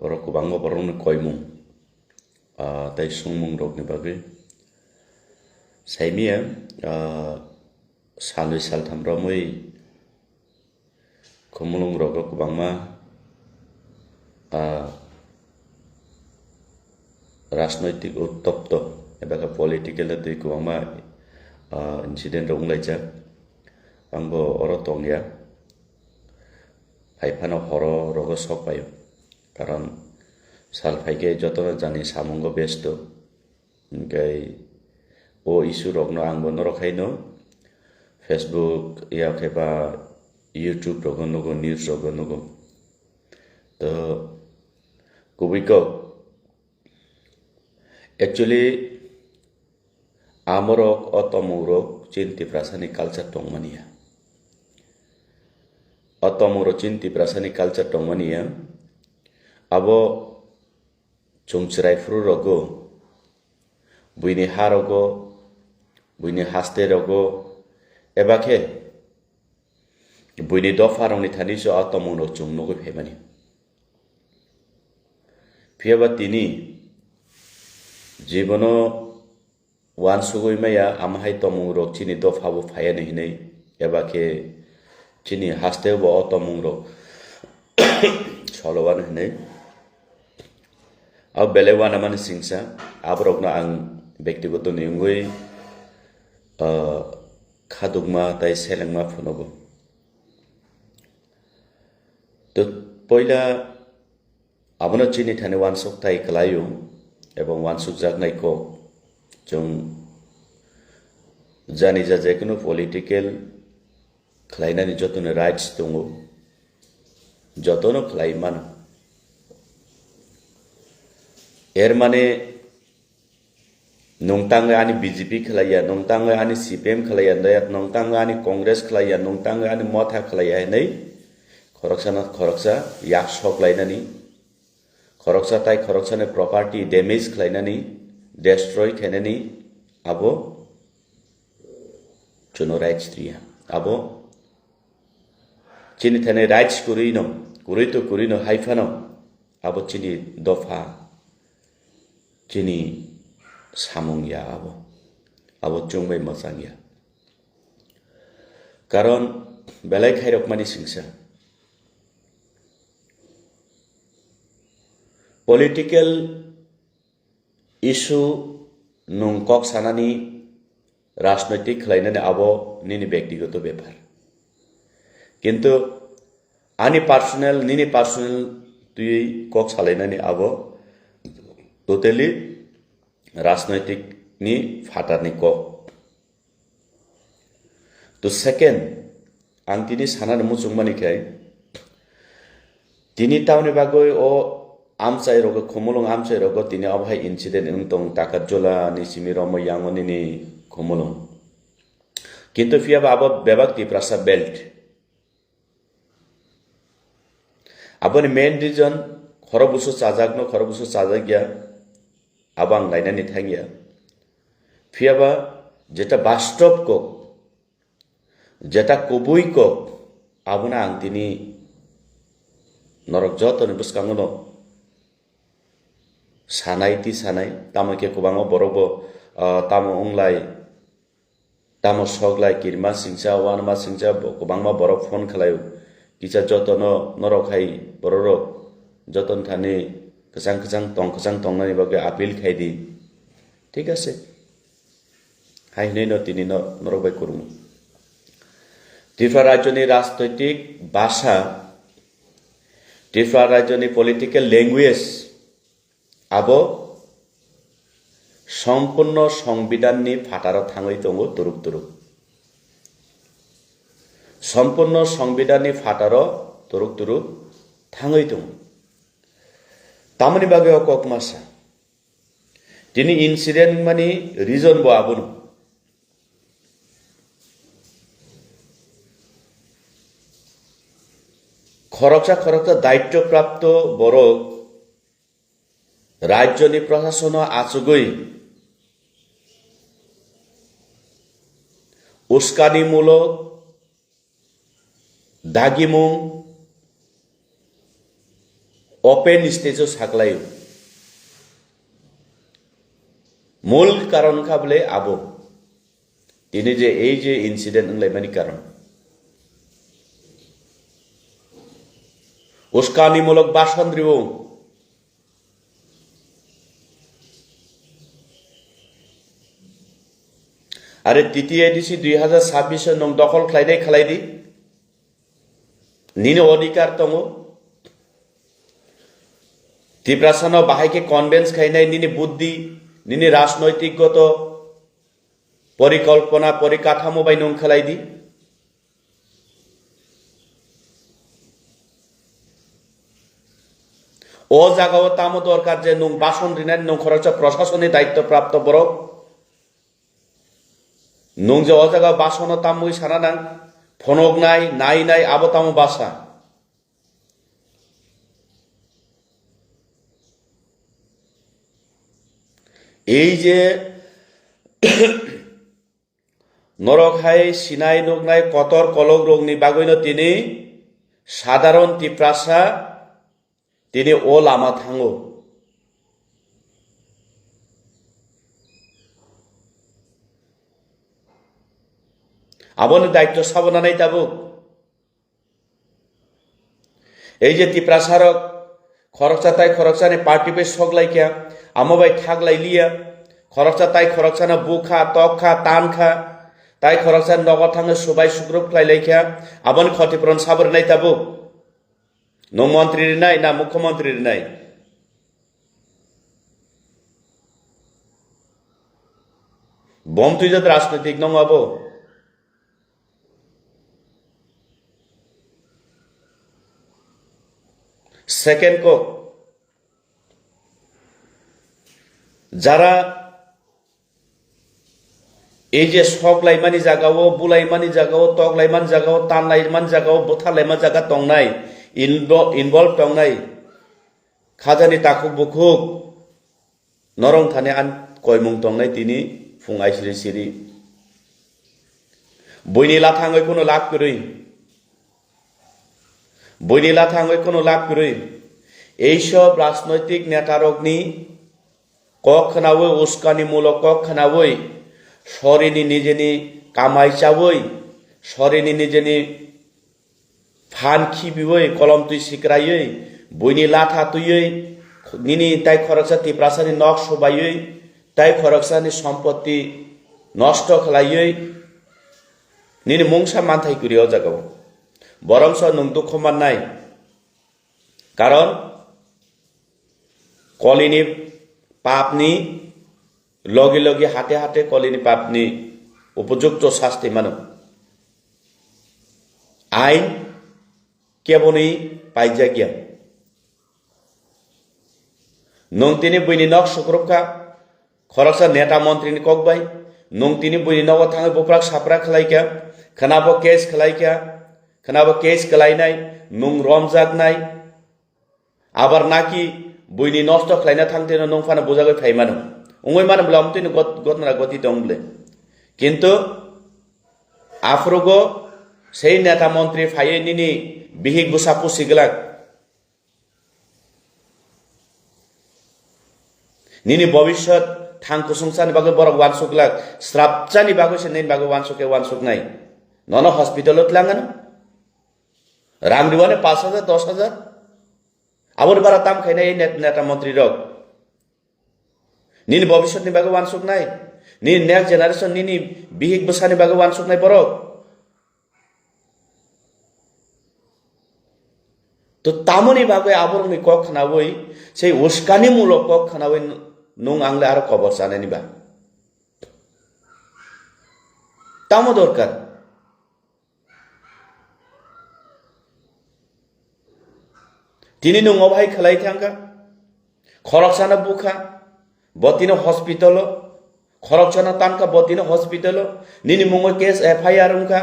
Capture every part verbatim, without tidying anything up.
Borok kwbangma borokni koimung, ah, tei songmung rokni bagwi saimaya, ah, salwi saltham romwi khumulwng rogo kwbangma, ah, rajnoitik uttopto eba khe political twi kwbangma, ah, incident rok wnglaijak. Ang bo oro tongya. Phai phano horo rogo sok paio. Karon sal phai khe jotono jani samungo besto. Hingkhe o issue rokno ang bo norok haino Facebook ya khe ba YouTube rogo nugo, news rogo nugo. To kubui kok, actually, amorok o tomung rok chini Tiprasani culture tongmani ya. O tomung rok chini Tiprasani culture tongmani ya. Abo chwng chwrai phuru rogo, buini ha rogo, buini haste rogo, eba khe buini dopha rokni thani se o tomung rok chwng nugwi phaimani. Phiya ba tini jibono uansugwi maya, amo hai tomung rok chini dopha bo phaiya ni hinwi, eba khe chini haste bo o tomung rok solo uano hinwi. Abo belai uanamani singsa, aborokno ang bektigoto ni wngwi, ah, khadukma tei selengma phunugo. To poila abono chini thani uansuk tai kwlaio, ebong uansukjaknai kok chwng jani ja jekunu political khlainani jotono rights tongo, jotono khlai mano. Er mane, nwng tangwi ani B J P khlaiya, nwng tangwi ani C P M khlaiya, nwng tangwi ani Congress khlaiya, nwng tangwi ani Motha khlaiya hinwi khoroksano khoroksa yak sok lainani, khoroksa tai khoroksani property damage khlainani, destroy khainani abo chwngno rights riya. Abo chini thani rights kwrwino, kwrwi to kwrwino hai phano abo chini dopha, chini samung ya abo. Abo chwng bai mwchang ya. Karon belai khairokmani singsa. Political issue nwng kok sanani, rajnoitik khlainani abo nini bektigoto bepar. Kintu ani personal, nini personal twi kok salainani abo totally rajnoitik ni phatarni kok. To second, ang tini sanani muchungmani khe, tini tamoni bagwi o amchai rogo, Khumulwng amchai rogo tini obo hai incident wng tong, Takarjula ni simi Romoyango nini Khumulwng. Kintu phiya ba abo bebak Tiprasa belt. Aboni main reason, khoro busu chajakno, khoro busu chajak ya, abo ang nainani thang ya. Phiya ba jeta bastob kok, jeta kubui kok, abono ang tini norok jotoni bwskango no sanai ti sanai, tamo khe kwbangma borok bo, ah, tamo wnglai, tamo sok lai, kirima singcha, uanama singcha, bo-, kwbangma borok phone khlaio. Kisa jotono norok hai borok rok joton thani kwchang kwchang tong, kwchang tongnani bagwi appeal khai di. Thik ase? Hai hwnwi no tini no norok bai kwrwngmung. Tripura rajyoni rajnoitik bhasha, Tripura rajyoni political language, abo sompurno songbidanni phataro thangwi tongo turuk turuk. Sompurno songbidanni phataro turuk turuk thangwi tongo. Tamoni bagwi o kok masa. Tini incident wngmani reason bo abono. Khoroksa khoroksa daityo prapto borok rajyoni prashasono achugwi uskanimulok dagimung, open stage o saklaio. Mul karon kha bole abo. Tini je ei je incident wnglaimani karon. Uskanimulok bason riwo. Are T T A D C dui hazar sabbish o nwng dokhol khlainai khlai di. Nini odhikar tongo. Tiprasano bahai khe convince khainai nini buddhi, nini rajnoitik goto porikolpona, porikathamo bai nwng khlai di. O jagao tamo dorkar je nwng bason rinani nwng khoroksa prosasoni daitto prapto borok. Nwng je o jaga basono tamwi sana nang, phonoknai, nainai abo tamo basa. Ei je norok hai sinai nuknai kotor kolok rokni bagwino tini sadharon Tiprasa tini o lama thango. Aboni daityo sabo nanai tabuk. Ei je Tiprasa rok khoroksa tai khoroksani party bai sok lai kha, amo bai thak lai liya, khoroksa tai khoroksano bukha, tokha, tankha, tai khoroksa nogo thangwi subai sukrup khlai lai kha, aboni khoti puron sabo rinai tabuk. Nwng montri rinai na mukhyamantri rinai? Bom twijak rajnitik nong abo. Second kok, jara ei je sok laimani jagao, bu laimani jagao, tok laimani jagao, tan laimani jagao, butha laimani jaga tongnai, invo-, involve tongnai, khajani takhuk bukhuk, norong thani an koimung tongnai tini phung aisiri siri. Buini lathangwi kuno lab kwrwi. Buini lathangwi kuno lab kwrwi. Ei sob rajnoitik netarokni kok khnawi, uskani mulok kok khnawi, sorini nijeni kamai chawi, sorini nijeni phan khibiwi, kolom twi sikraiwi, buini latha twiwi, nini tai khoroksa Tiprasani nok subaiwi, tai khoroksani sompoti nosto khlaiwi, nini mungsa manthai kwrwi o jagao. Boromso nwng dukhu mannai. Karon kolini papni logi logi hate hate kolini papni upojukto sasti mano. Ain keboni paijakya. Nwng tini buini nok sukrupkha, khoroksa neta montrini kok bai, nwng tini buini nogo thangwi buprak saprak khlaikha, khwnabo case khlaikha, khwnabo case khlainai, nwng romjaknai, abar naki buini nosto khlaina thangtino nwng phano bujagwi phai mano. Wngwi mano bwle omo twino got-, gotna goti tong bwle. Kintu aphrugo sei neta montri phaiwi nini bihik bwsa pusi glak. Nini bobiswt thang kusung chani bagwi borok uansuk glak, srapchani bagwi se nini bagwi uansuk khe uansuknai. Nono hospital o tlang ano. Rang riwani pash hajar, dos hajar. Aboni bara tam khainai net-, neta montri rok. Nini bobiswt ni bagwi uansuknai. Nini next generation, nini bihik bwsani bagwi uansuknai borok. To tamoni bagwi aborokni kok khnawi, sei uskani mulok kok khnawi nwng angle aro kobor chanani ba? Tamo dorkar? Tini nwng obo hai khlai thangkha, khoroksano bukha, bo tini hospital o, khoroksano tankha, bo tini hospital o, nini mungo case F I R wngkha,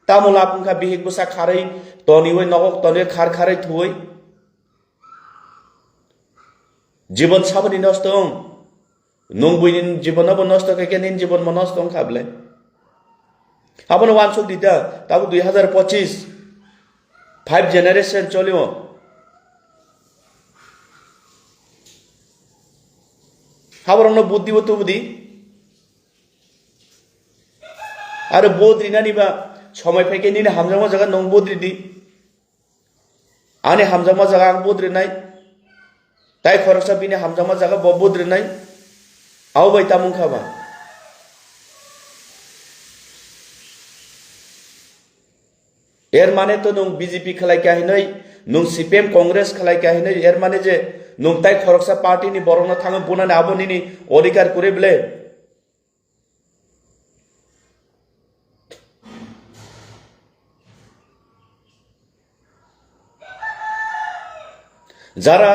tamo lab wngkha bihik bwsa kharwi toniwi nogo toniwi khar kharwi thuwi. Jibon saboni nosto wng. Nwng buini jibono bo nosto khe khe nini jibon bo nosto wngkha bwle. Abono uansuk di ta, tabuk dui hazar pochis, five generation cholio. Haborokno buddibo tubudi. Aro budrinani ba somoi phaikhe nini hamjakma jaga nwng budridi. Ani hamjakma jaga ang budrinai. Tai khoroksa bini hamjakma jaga bo budrinai. Abo bai tamung kha ba. Er mane to nwng B J P khlai kha hinwi, nwng C P M Congress khlai kha hinwi, er mane je nwng tai khoroksa party ni borokno thangwi bunani abo nini odhikar kwrwi ble? Jara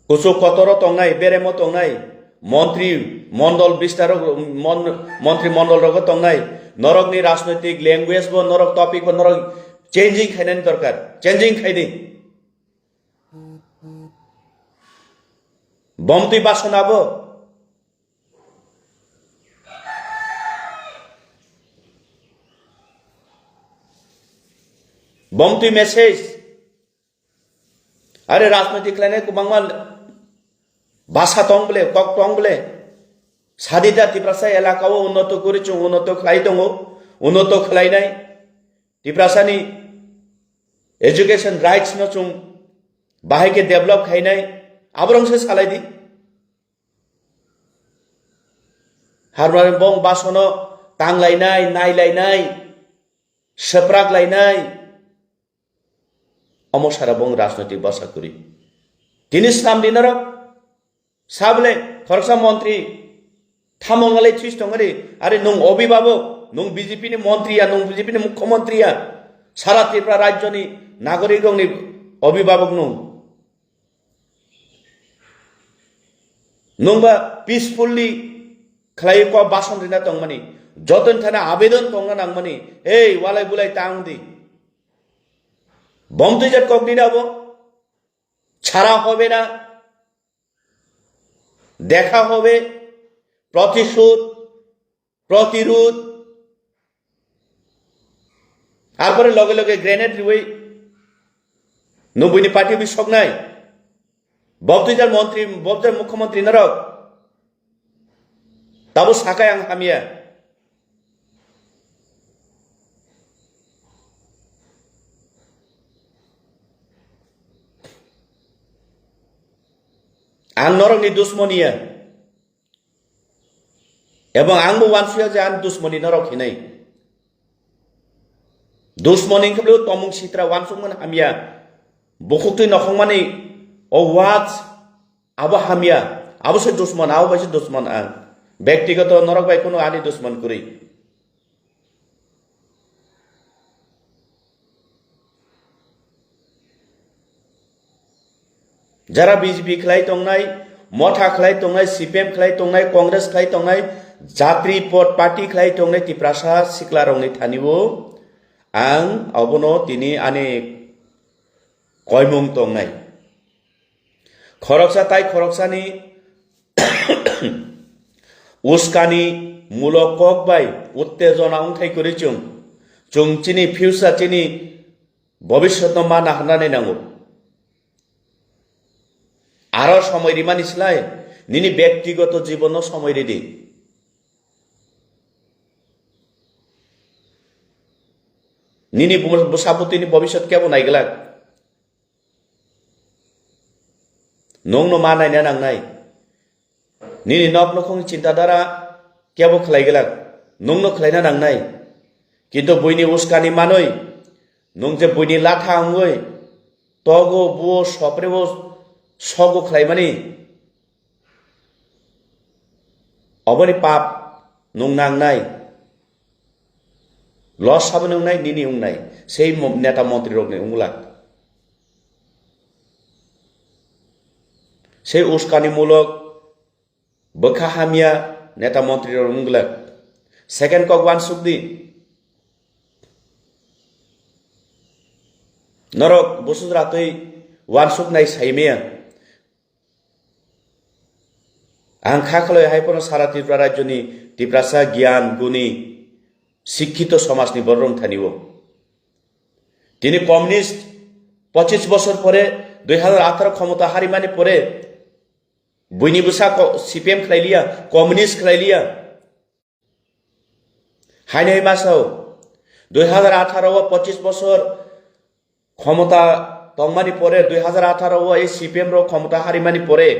kuchuk kotoro tongnai, beremo tongnai, montri mondol bistarok, mon-, montri mondol rogo tongnai, norokni rajnoitik language bo, norok topic bo, norok changing khainani dorkar, changing khaidi. Bomtwi basona bo. Bomtwi message. Are rajniti khlainai kwbangma basa tong bole, kok tong bole. Sadita Tiprasa elaka o unnoto kwrwi chwng unnoto khlai tongo, unnoto khlainai. Tiprasani education rights no chwng bahai khe develop khainai, aborok se salai di. Harmani bong basono tanglainai, nailainai, sepraklainai, omo sara bong rajnoitik basa kwrwi. Tini slam di norok, sabole khoroksa montri thamong nalai thwis tongari, are nwng obibabok, nwng B J P ni montri ya, nwng B J P ni mukhyamantri ya, sara Tripura rajyoni nagorik rokni obibabok nwng. Nwngba peacefully khlai kok bason rina tongmani, joton thana abedon tongna nangmani, ei walai bulai tang di. Bomtwi jat kok dina bo, chhara hobe na, dekha hobe, protishud, protirud, arpore loge loge grenade riwi nwng buini party bi soknai. Bobtwijal montri, bobtwijal mukhyamantri norok tabo sakai ang hamya. Ang norokni dusmon ya. Ebong ang bo uansukya je ang dusmoni norok hinwi. Dusmoni wngkhe bwlwi tomung sitra uansukmani hamya. Bukhuktwi nokhongmani o watch abo hamya. Abo se dusmon, abo bai se dusmon ang. Bektigoto norok bai kunu ani dusmon kwrwi. Jara B J P khlai tongnai, Motha khlai tongnai, C P M khlai tongnai, Congress khlai tongnai, Jatri Pot Party khlai tongnai, Tiprasa siklarokni thani-o ang abono tini ani koimung tongnai. Khoroksa tai khoroksani uskani mulok kok bai uttejona wngthai kwrwi chwng, chwng chini future, chini bobiswtno ma naharnani nango. Aro somoi rimani slai nini bektigoto jibono somoi ridi. Nini bwsa-, bwsabwtwini bobiswt kebo naiglak. Nwngno ma naina nangnai. Nini nok nukhung chinta dara kebo khlai glak, nwngno khlaina nangnai. Kintu buini uskani manwi, nwng je buini latha wngwi togo, buo, soprebo sogo khlaimani, oboni pap nwng nangnai. Loss sabo nwngnai, nini wngnai. Sei mo-, neta montri rokni wngla. Sei uskani mulok bwkha hamya neta montri rok wngla. Second kok uansuk di. Norok busu jora twi uansuk nai saimaya. Ang kha khlai hai phano sara Tripura rajyoni Tiprasa giyan guni sikkito somajni borok wng thani-o. Tini communist pochis bosor pore, dui hazar atharo khomota harimani pore, Buini bwsa ko-, C P M khlai liya, communist khlai liya. Haino hai ma sao, dui hazar atharo o pochis bosor khomota tongmani pore, dui hazar atharo o ei C P M rok khomota harimani pore,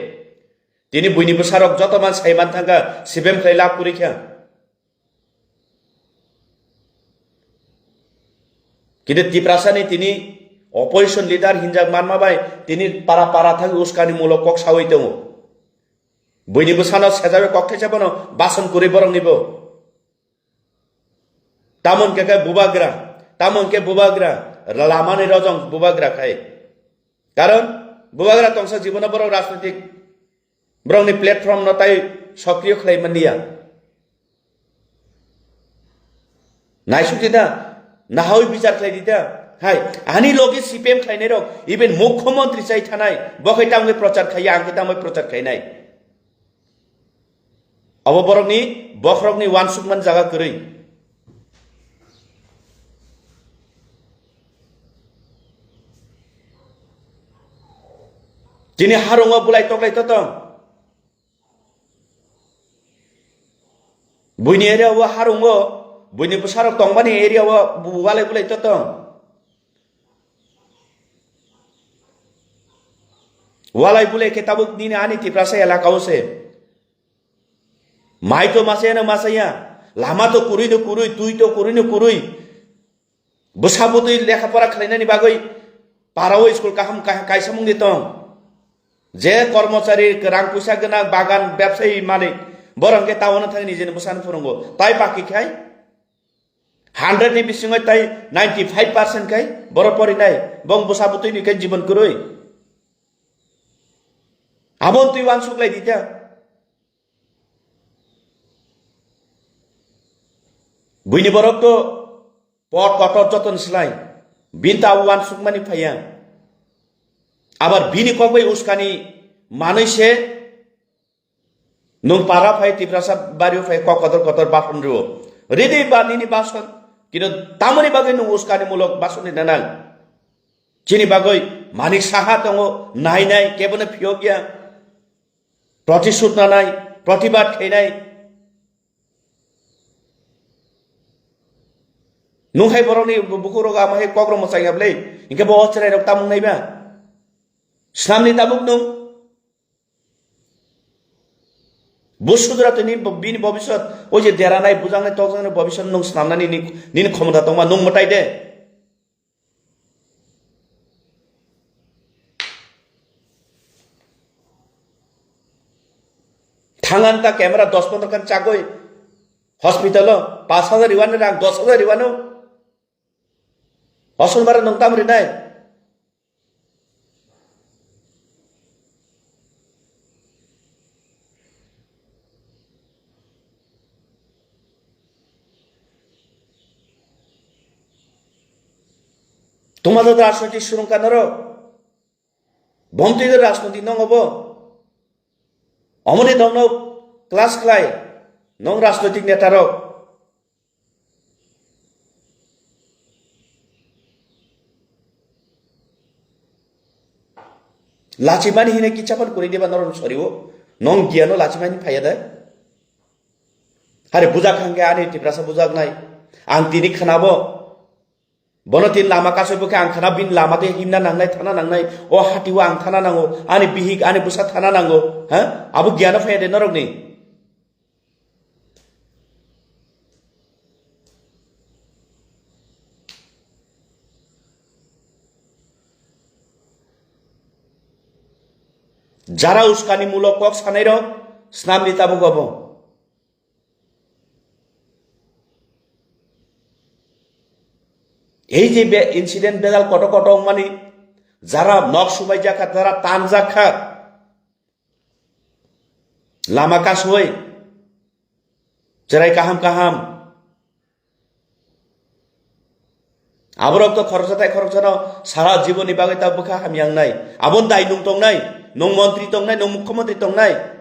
tini buini bwsarok joto man saiman thangkha, C P M khlai lab kwrwi kha. Kintu Tiprasani tini opposition leader hinjak manma bai tini para para thangwi uskani mulok kok sawi tongo. Buini bwsano sejawi kok thaisa bono bason kwrwi borokni bo. Tamon khe khe bubagra, tamon khe bubagra, lamani rojong bubagra khai. Karon bubagra tongsa jibono borok rajnitik, borokni platform no tai sokriyo khlai manliya. Naisuk di da, nahawi bichar khlai di da. Hai, ani logi C P M khlainai rok, even mukhyamantri chai thanai, bo khai tamo prochar khaiya, ang khai tamo prochar khainai. Abo borokni, bokhorokni wansukmani jaga kwrwi. Tini harungo bulai toklai totong. Buini area o harungo, buini bwsarok tongmani area o bu-, walai bulai totong. Walai bulai khe tabuk nini ani Tiprasa elaka o se. Mai to masaya no masaya, lama to kwrwi no kwrwi, twi to kwrwi no kwrwi. Bwsa bwtwi lekha pora khlainani bagwi para o school kaham ka-, kaisa mungdi tong. Je kormochari rang puisa gwnang, bagan, bebsai malik, borok hwnkhe town o thangwi nijini bwsano phwrwngo. Tai baki khai hundred ni bisingo tai ninety five percent khai borok porinai. Bong bwsa bwtwi ni khe jibon kwrwi. Abon twi uansuk lai di ta. Buini borok to pot kotor joton slai. Bini ta uansukmani phaiya. Abar bini kok bai uskani manwi se nwng para phai Tiprasa bario phai kok kotor kotor bason rwo. Ridi ba nini bason. Kintu tamoni bagwi nwng uskani mulok bason rina nang. Chini bagwi Manik Saha tongo, nai nai, kebono phiyok ya. Protishut nanai, protibad khainai. Nwng hai borokni bu-, bukhuk rok ama hai kok rok mwchang ya bwlai. Hinkhe bo o chwrai rok tamung nai ba? Snamni tabuk nwng. Bo sudra tini bo-, bini bobiswt, o je deranai, bujaknai, tokjaknai bobiswt nwng snamnani nini, nini khomota tongma nwng mwtai de. Thangan ta camera dos pondro khan chagwi hospital o pash hajar riwani rang dos hajar riwano. Osonbara nwng tam rinai. Tuma da rajniti surung kanaro. Bomtwi da rajniti nongo bo. Omoni nongno class khlai. Nong rajnoitik neta rok. Lachimani hine kichapan kuri diba norok soriwo. Nong giano lachimani phaya da. Hari bujak hangke ani Tiprasa bujak nai. Ang tini khanabo. Bono tin lama kasoi bokhe ang khana bin lama te himna nangnai, thana nangnai. O hatiwo ang thana nango. Ani bihik, ani bwsa thana nango. Ha? Abo giano phaya de norok ni. Jara uskani mulok kok sanai rok, snamni tabuk obo. Ei je be incident bedal koto koto wngmani, jara nok subai jakha, jara tan jakha, lama kasoi, chwrai kaham kaham. Aborok to khoroksa tai khoroksano sara jiboni bagwi ta bwkha hamya wngnai. Aboni dai nwng tongnai, nwng montri tongnai, nwng mukhyamantri tongnai.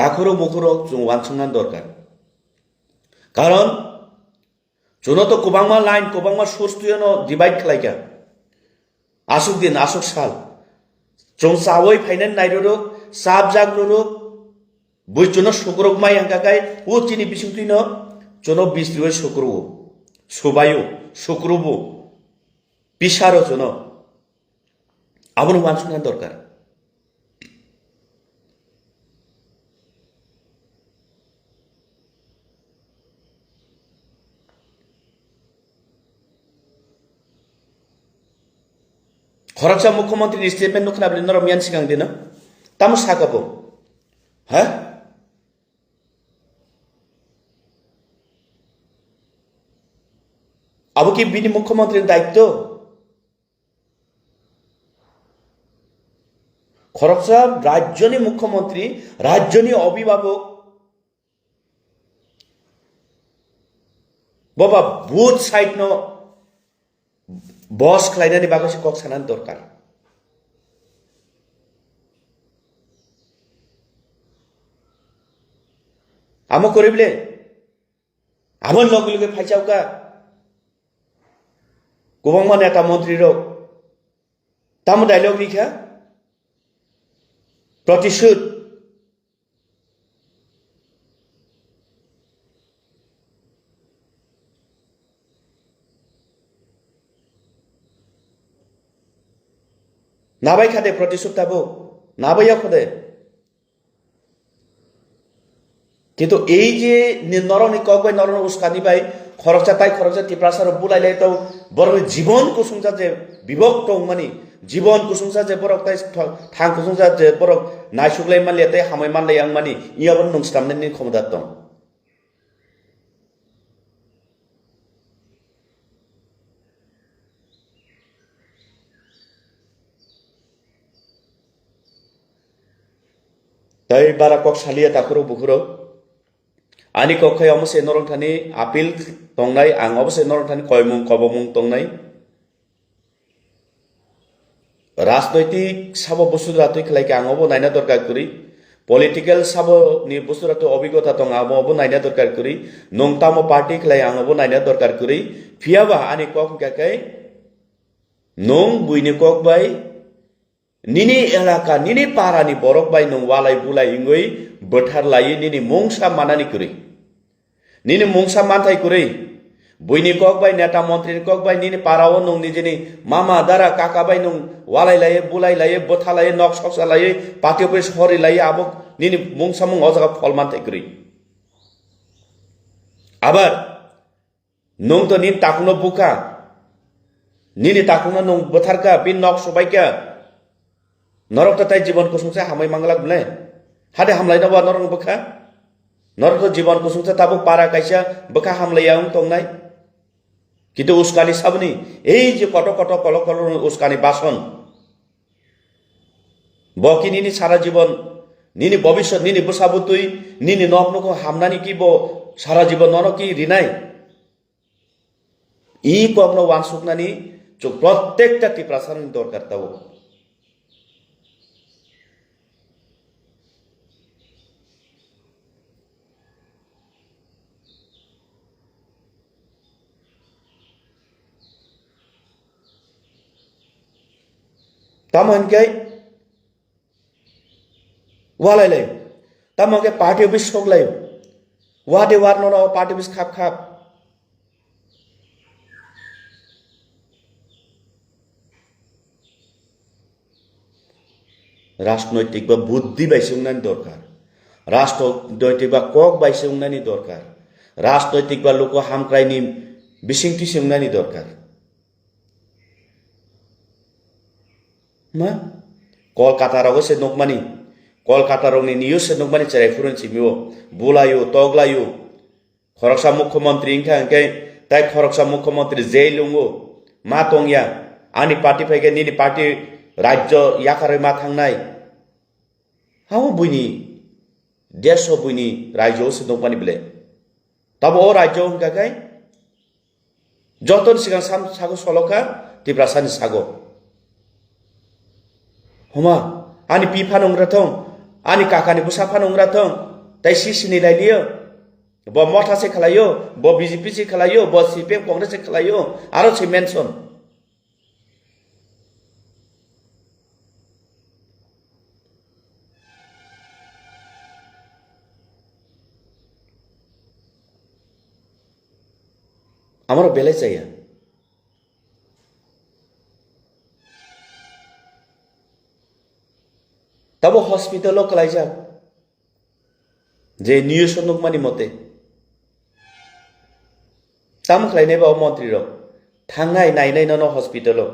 Takhurok bukhurok chwng wansukna dorkar. Karon chwngno to kwbangma line, kwbangma source twiyono divide khlaikha. Aswk din, aswk sal. Chwng chawi phainani nairwrwk, chapjak rwrwk, bui chwngno sukrwk mai hwnkha khe, o chini bisingtwino chwngno bisriwi sukrwo, subaio, sukrubo, pisaro chwngno. Abono wansukna dorkar. Khoroksa mukhyamantri ni statement nukna bini norok miyani swkang dino. Tamo saka bo? Ha? Abo ki bini mukhyamantri ni daitto? Khoroksa rajyoni mukhyamantri, rajyoni obhibhabok, boba both side no boss khlainani bagwi se kok sanani dorkar. Amo kwrwi bile, amo logi logi phaisao ka. Kwbangma neta montri rok tamo dialogue rikha, protishud. Nabai khade protishud tabuk, nabai ya khode. Kintu ei je ni norokni kok bai norokni uskani bai khoroksa tai khoroksa Tiprasa rok bulai lai tau borokni jibon kusungsa je bibok tongmani, jibon kusungsa je borok tai tha-, thang kusungsa je borok naisuk lai manliya tai hamai manlai yang mani, iya bono nung stamnani khomodar tong. Tai bara kok salia takhurok bukhurok. Ani kok khai omo se norok thani appeal tongnai, ang obo se norok thani koimung kobomung tongnai. Rajnoitik sabo busu ratwi khlai khe ang obo naina dorkar kwrwi. Political sabo ni busu ratwi obigota tong, abo obo naina dorkar kwrwi. Nung tamo party khlai ang obo naina dorkar kwrwi. Phiyaba ani kok hwnkha khe nung buini kok bai nini elaka, nini para ni borok bai nwng walai bulai wngwi bwthar laiwi nini mungsa manani kwrwi. Nini mungsa manthai kwrwi. Buini kok bai, neta montri ni kok bai, nini para o nwng nijini mama, dara, kaka bai nwng walai laiwi, bulai laiwi, bwtha laiwi, nok soksa laiwi, party office hori laiwi, abo nini mungsa mung o jaga phol manthai kwrwi. Abar Nwng to nini takhukno bukha, nini takhukno nwng bwtharkha, bini nok subaikha. Norok to tai jibon kusungsa hamwi manglak bwle. Hade hamlaino ba norok bwkha? Norok to jibon kusungsa tabuk para kaisa bwkha hamlaiya wng tongnai. Kintu uskani saboni, ei je kotor kotor kolok kolok uskani bason. Bo ki nini sara jibon, nini bobisot, nini bwsa bwtwi, nini nok nukhung hamnani ki bo sara jibon nono ki rinai? I kokno wansuknani chwng protekta Tiprasani dorkar tabuk. Tamo hinkhe walai lai. Tamo hinkhe party office sok lai. Wade war nono party office khap khap. Rajnoitik ba buddhi bai se wngnani dorkar. Rajnoitik ba kok bai se wngnani dorkar. Rajnoitik ba luku hamkraini bisingtwi se wngnani dorkar. Ma? Kolkata rogo se nukmani. Kolkata rokni news se nukmani cherai phurun simi o. Bulaio, toglaio. Khoroksa mukhyamantri wngkha hwnkhe tai khoroksa mukhyamantri jail wngo. Ma tongya. Ani party phaikhe nini party rajyo yakarwi ma thangnai. Hao buini desh o buini rajyo o se nukmani bwle. Tabo o rajyo wngkha khe jotoni swkang sam sago solokha Tiprasani sago. Homa, ani pi phano wngra thung, ani kakani bwsa phano wngra thung, Tai si sini lai liyo. Bo Motha se khwlaio, bo B J P se khwlaio, bo C P M Congress se khwlaio, aro se mention. Amaro belai chaya. Tabo hospital o kwlaijak. Je news o nukmani mote. Tamo khlainai ba o montri rok. Thangnai nainai nono hospital o.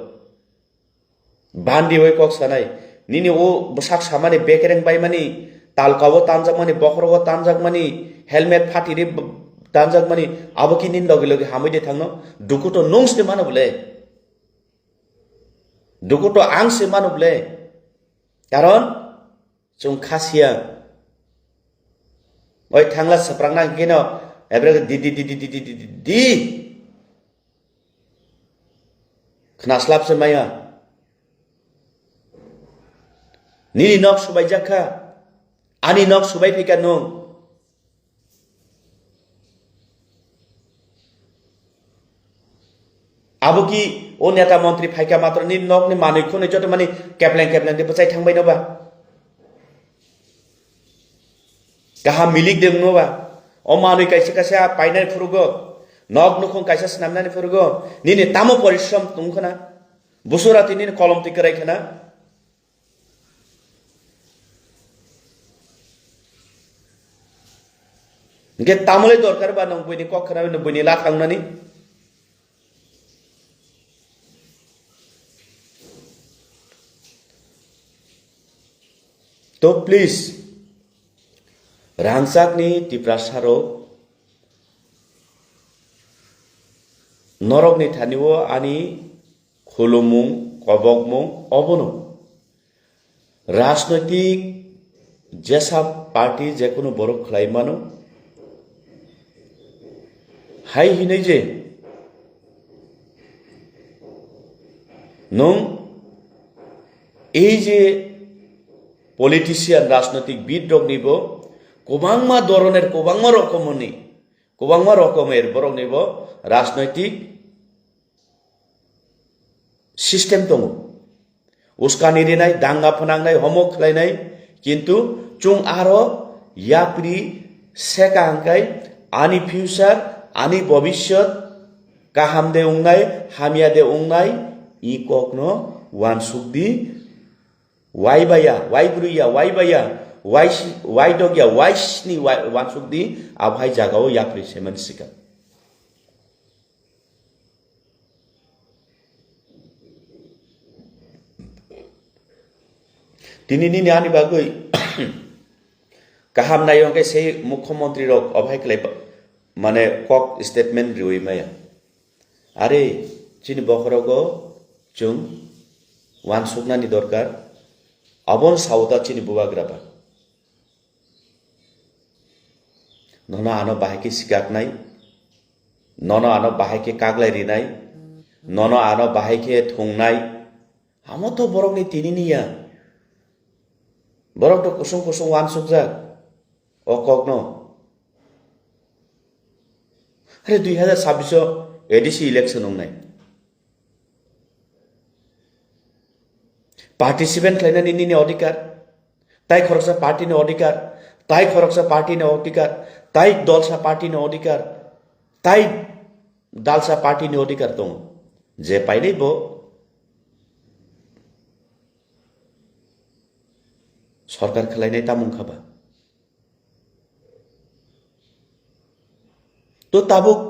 Bandi oi kok sanai. Nini o bwsak samani bekereng baimani, talka o tanjakmani, bokhorok o tanjakmani, helmet phatiri b-, tanjakmani, abo ki nini logi logi hamwi de thangno. Duku to nung se mano bole. Duku to ang se mano bole. Karon, chwng kha siya. Oi thangla swprakna hwnkhe no, ebrek di, di, di. Khnaslap se maya. Nini nok subaijak kha. Ani nok subai phika nung. Abo ki o neta montri phaika matro ni nok ni manwi khunwi joto mani kepleng kepleng de bwchai thangbai no ba? Kaham milik de wngno ba? O manwi kaisa kaisa painani phurugo, nok nukhung kaisa snamnani phurugo, nini tamo porishrom tong khna? Busura tini nini kolom twi kwrai khna? Hingke tamole dorkar ba nong buini kok khna, buini la thangnani. To please, rangchakni Tiprasarok, norokni thani o ani khulumung, kobokmung obono. Rajnoitik jesa party jekunu borok khlai mano. Hai hinui je nwng ei je politician, rajnoitik bid rokni bo kwbangma doroner, kwbangma rokomoni, kwbangma rokomer borokni bo rajnoitik system tongo. Uskani rinai, danga phnangnai, homok khlainai, kintu chwng aro yapri seka hwnkhe ani future, ani bobishyot kaham de wngnai, hamya de wngnai, i kokno wansuk di, wai baya, wai brwi ya, wai baya, wai si-, wai dok ya, wai sni wai-, wansuk di, abo hai jagao yapri se man sika. Tini nini ani bagwi kaham nai hwnkhe sei mukhyamantri rok obo hai khlai ba-, mane kok statement riwi maya. Are chini bokhorogo chwng wansuknani dorkar, aboni sao ta chini bubagra ba. Nono ano bahai khe sikaknai, nono ano bahai khe kaglai rinai, nono ano bahai khe thungnai, amo to borokni tini ni ya. Borok to kusung kusung wansukjak o kokno. Are dui hazar sabbish o A D C election wngnai. Participant khlainani nini odhikar, tai khoroksa party ni odhikar, tai khoroksa party ni odhikar, tai dolsa party ni odhikar, tai dalsa party ni odhikar tongo. Je painai bo sorkar khlainai tamung kha ba. To tabuk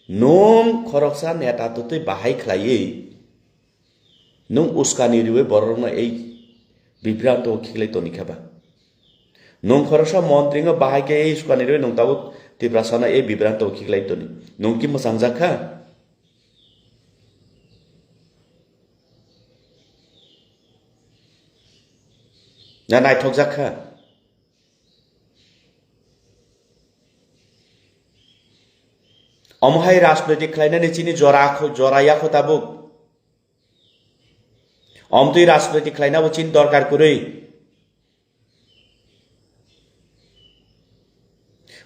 nwng khoroksa neta twtwi bahai khlaiwi nwng uskani riwi borokno ei bibranto khiklai toni kha ba? Nwng khoroksa montri no bahai khe ei uskani riwi nwng tabuk Tiprasano ei bibranto khiklai toni. Nwng ki mwchangjak kha? Na naithokjak kha? Omo hai rajnoitik khlainani chini jora kho-, jora ya kho tabuk. Omtwi rajnoitik khlainabo chini dorkar kwrwi.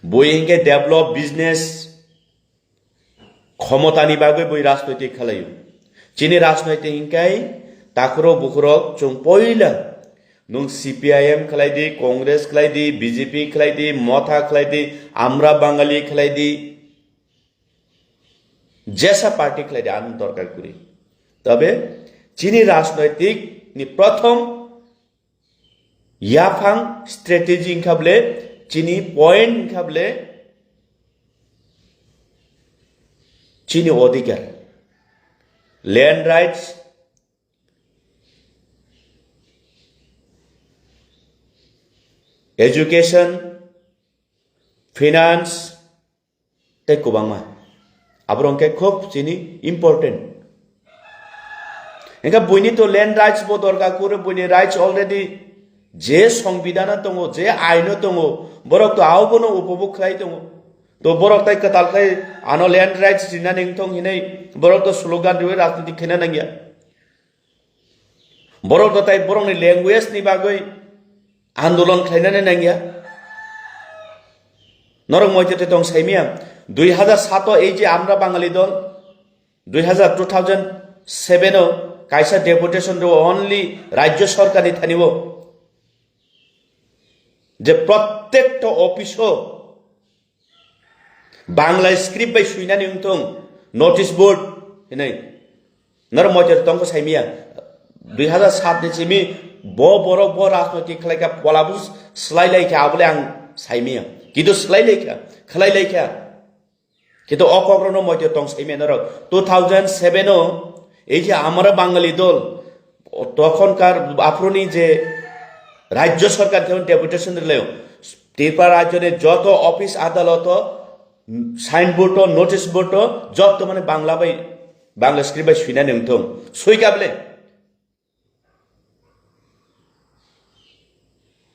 Bui hinkhe develop business khomotani bagwi bui rajnoitik khlaio. Chini rajnoitik hinkhe takhurok bukhurok chwng poila nwng C P I M khlai di, Congress khlai di, B J P khlai di, Motha khlai di, Amra Bangali khlai di, jesa party khlai di, ani dorkar kwrwi. Tobe chini rajnoitik ni prothom yaphang strategy wngkha bole, chini point wngkha bole, chini odhikar, land rights, education, finance, tei kwbangma. Aborok hwnkhe khub chini important. Hwnkhe buini to land rights bo dorkar kwrwi, buini rights already je songbidhano tongo, je aino tongo, borok to abono upobhog khlai tongo. To borok tai kwtal khlai ano land rights rinani wngthong hinwi borok to slogan riwi rajniti khaina nangya. Borok to tai borokni language ni bagwi andolon khlainani nangya. Norok moitete tong saimia, dui hajar sato ei je Amra Bangali dol, dui hajar, two thousand seven o kaisa deputation rw only Rajya Sarkar ni thani o, je prottekta office o Bangla script bai swinani wngthong, notice board hinwi. Norok moitete tongkha saimia, dui hajar sat ni simi bo borok bo rajnoitik khlaikha, pola bo swlai laikha, abole ang saimia. Kintu swlai laikha, khlai laikha. Kintu o kokrokno moitete tong saimia norok. Two thousand seven o ei je Amra Bangali dol, tokhonkar aphuruni je Rajya Sarkar thani deputation rwlaio, Tripura rajyoni joto office adaloto, signboard o, notice board o, joto mane Bangla bai, Bangla script bai swinani wngthong. Swikha bole?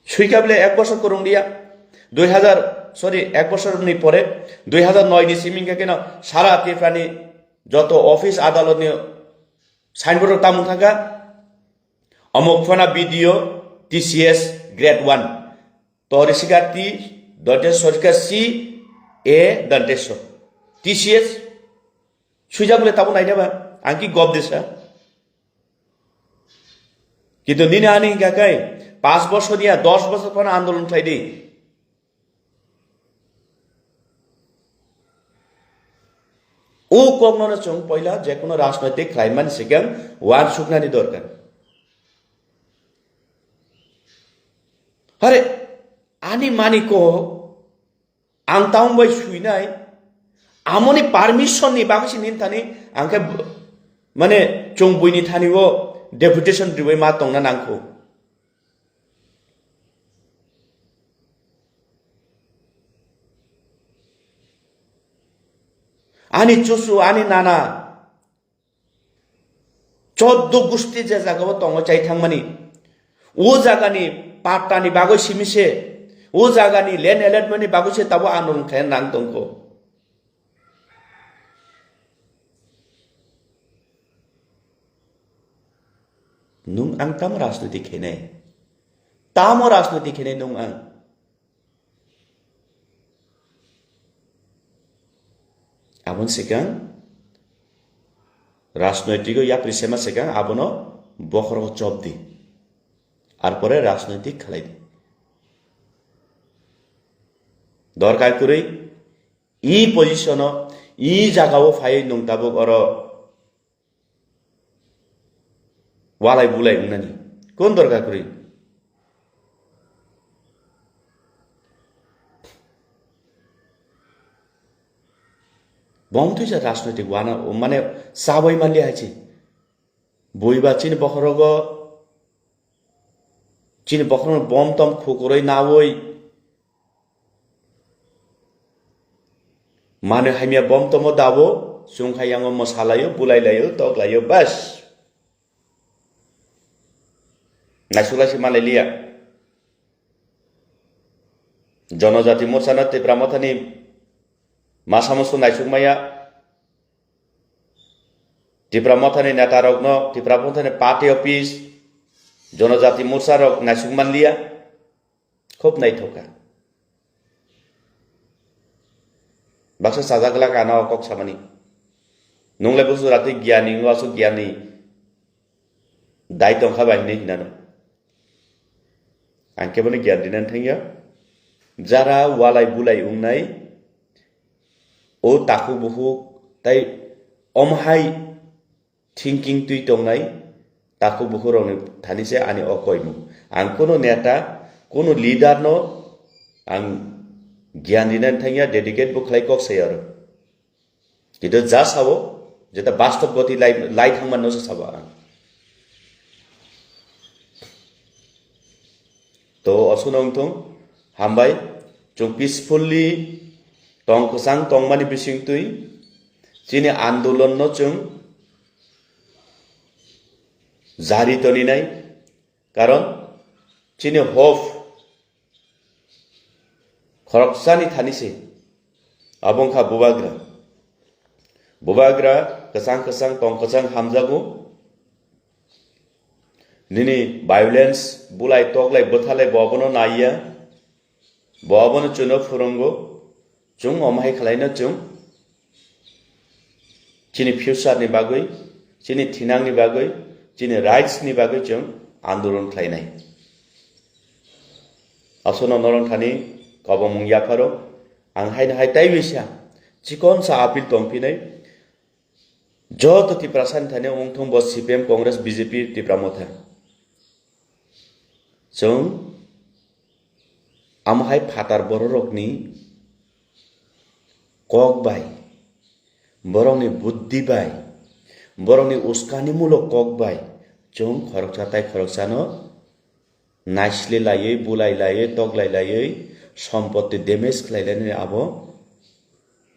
Swikha bole ek bosor kwrwng liya. Dui hajar, sorry, ek bosor ni pore, dui hajar noi ni simi hwnkhe keno sara Tripura ni joto office adalot ni signboard rok tamung thangkha. Omok phana B D O, T C S grade one. Torisika T, Danteswa sorika C, A Danteswa. T C S, swijak bole tabo naina ba, ang ki gob desa. Kintu nini ani hingka kai, pas bosor ya, dos bosor phano andolon khlai di. O kokno no chwng poila je kono rajnoitik khlaimani sikang uansuknani dorkar. Hare, ani mani ko ang taung bai suinai, amoni permission ni bagwi se nini thani, ang khe b-, mane chwng buini thani o deputation ribai ma tongna nangkho. Ani chusu, ani nana, choddo gusti je jagao tongo chai thangmani, o jagani pattani bagwi simi se, o jagani land allotment ni bagwi se tabo andolon khaina nang tongkho. Nung ang tamo rajniti khenai? Tamo rajniti khenai nung ang? Aboni sikang rajnoitiko yapri sema sikang abono bokhorogo chop di. Ar pore rajnoitik khlai di. Dorkar kwrwi i position o, i jagao phaiwi nung tabuk oro walai bulai wngnani. Kon dorkar kwrwi? Bom twi ja rajnoitik wana, mane, chabai manli hai chi. Bui ba chini bokhorogo, chini bokhorogo bom tom khukuroi nawi. Mane hamya bom tomo dabo, chwng hai yango mwsalaio, bulailaio, toklaio, bas. Naisuk laisi malai liya. Jonojati Morcha no Tipra Mothani masa musu naisuk maya. Tipra Mothani neta rok no, Tipra Mothani party office, Jonojati Morcha rok naisuk man liya. Khub naithok kha. Baksa chajak glak ano o kok samani. Nunglai busu ratwi giyani, wngwi aswk giyani dai tongkha bai hinwi hinano. Ang kebono giyan rinani thangya. Jara walai bulai wngnai, o takhuk bukhuk tai omhai thinking twi tongnai takhuk bukhuk rokni thani se ani o koimung. Ang kuno neta, kuno leader no ang giyan rinani thangya, dedicate bo khlai kok sai aro. Kintu ja sabo, jeta bastob goti lai, lai thangma no sabo ang. To osuno wngthung, hambai, chwng peacefully tong kwchang tongmani bisingtwi chini andolon no chwng jari toninai, karon chini hope khoroksani thani se, abo wngkha bubagra. Bubagra kwchang kwchang tong kwchang hamjago. Nini violence, bulai toklai bwthalai bo abono naiya. Bo abono chuno phwrwngo. Chwng omo hai khlaino chwng chini future ni bagwi, chini thinang ni bagwi, chini rights ni bagwi chwng andolon khlainai. Aswkno norok thani kobomung yapharo ang haino hai taiwi sa chikon sa appeal tongphinai. Joto Tiprasa ni thani wngthung bo C P M, Congress, B J P, Tipra Motha. Chwng amo hai phatar bororokni kok bai, borokni buddhi bai, borokni uskanimulok kok bai chwng khoroksa tai khoroksano naisle laiwi, bulai laiwi, toklai laiwi, sompoti damage khlai lainani abo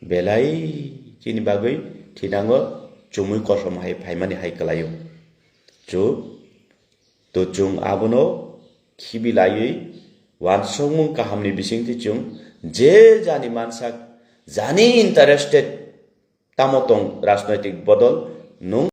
belai chini bagwi thinango chumui kosom hai phaimani hai kwlaio. Chu, to chwng abono khibi laiwi wansukmung kahamni bisingtwi chwng je jani mansak, jani interested, tamo tong rajnoitik bodol, nwng